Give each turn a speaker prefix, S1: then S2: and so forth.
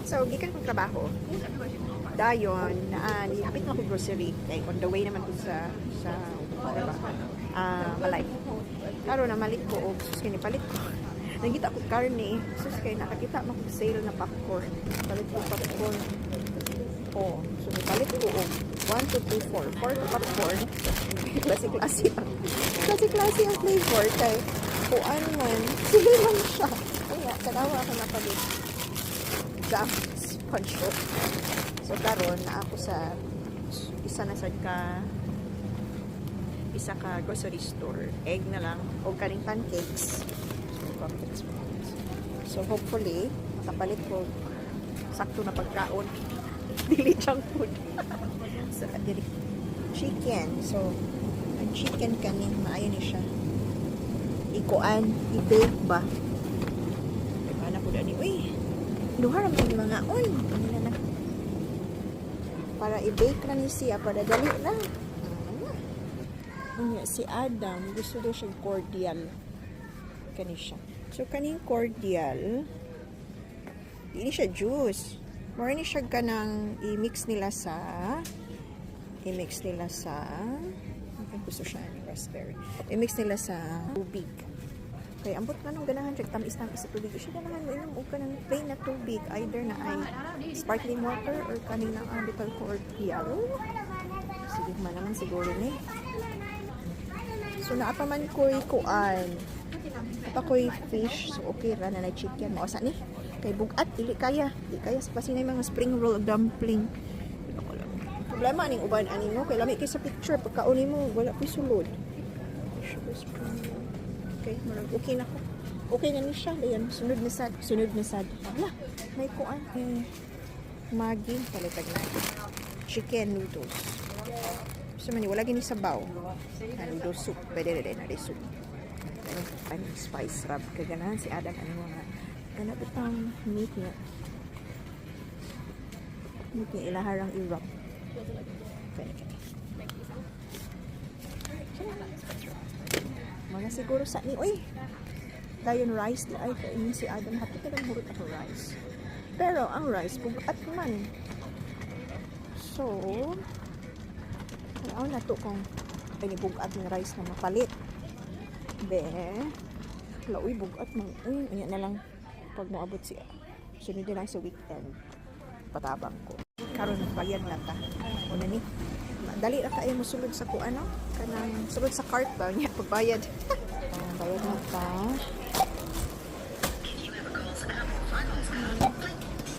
S1: So, gikan kong trabaho. Dayon, naa, hapit na ako grocery. Kay on the way naman ko sa diba? Ah, balay. Karon namalit ko og, sus, kay palit ko. Nangita ko karne. Sus, kay nakakita man ko sale na popcorn. Palit ko popcorn. Oh, so palit ko og 1, 2, 3, 4. 4 ka popcorn. Klase-klase ang klase-klase ang flavor kay kuan man, sale man siya. Kaya tanawa ako napalit. Jam sponge roll. So karon na ako sa isa na sad ka isa ka grocery store. Egg na lang o kaning pancakes. So pancakes. So hopefully makapalit ko sakto na pagkaon. Dili junk food. So dili chicken. So ang chicken kani maayo ni siya. Ikuan, i-bake ba? Kay mana ko dani. Uy, duha ra man mga on. Ano na na. Para i-bake na ni siya para dali lang. Unya, si Adam gusto daw siya cordial. Kani siya. So kaning cordial, di ni siya juice. More ni siya kanang i-mix nila sa okay, gusto siya ni raspberry. I-mix nila sa tubig. Kay ambot nga nung ganahan siya tamis-tamis sa tubig. Siya ganahan mo inom og kanang plain na tubig, either na ay sparkling water or kaning na ang little cordial. Sige man naman siguro ni. So naa pa man ko'y kuan. Pa ko'y fish. So okay ra na na chicken. Mao sa ni. Kay bugat dili kaya. Di kaya sa basin mga spring roll ug dumpling. Dili ko alam. Problema aning uban ani no, kay lami kay sa picture, pagkaon nimo wala ko'y sulod. Sugar spring roll. Okay, murag okay na ko. Okay na ni siya. Dayon, sunod na sad. Sunod na sad. Wala, may kuan. Eh, Maggi, palitag na. Chicken noodles. So man, wala gini sabaw. Ah, noodle soup. Pwede rin na rin soup. Ano, ano, spice rub. Kaganahan si Adam, ano mga kana bitang meat nga. Meat nga ilaharang i-wrap. Pwede kani. Spice rub. Mga siguro sa ni, uy, dayon rice di ay kainin si Adam. Hapit na lang hurot ako rice. Pero ang rice, bugat man. So, ano na to kung ay bugat ng rice na mapalit. Be, hala, uy, bugat man. Uy, unya na lang pag moabot siya. Sunod na lang sa weekend. Patabang ko. Karon bayad na ta. Una ni. Dali ra kaayo mosulod sa kuan no? Kanang sulod sa cart ba niya pagbayad. Ah, bayad na ta.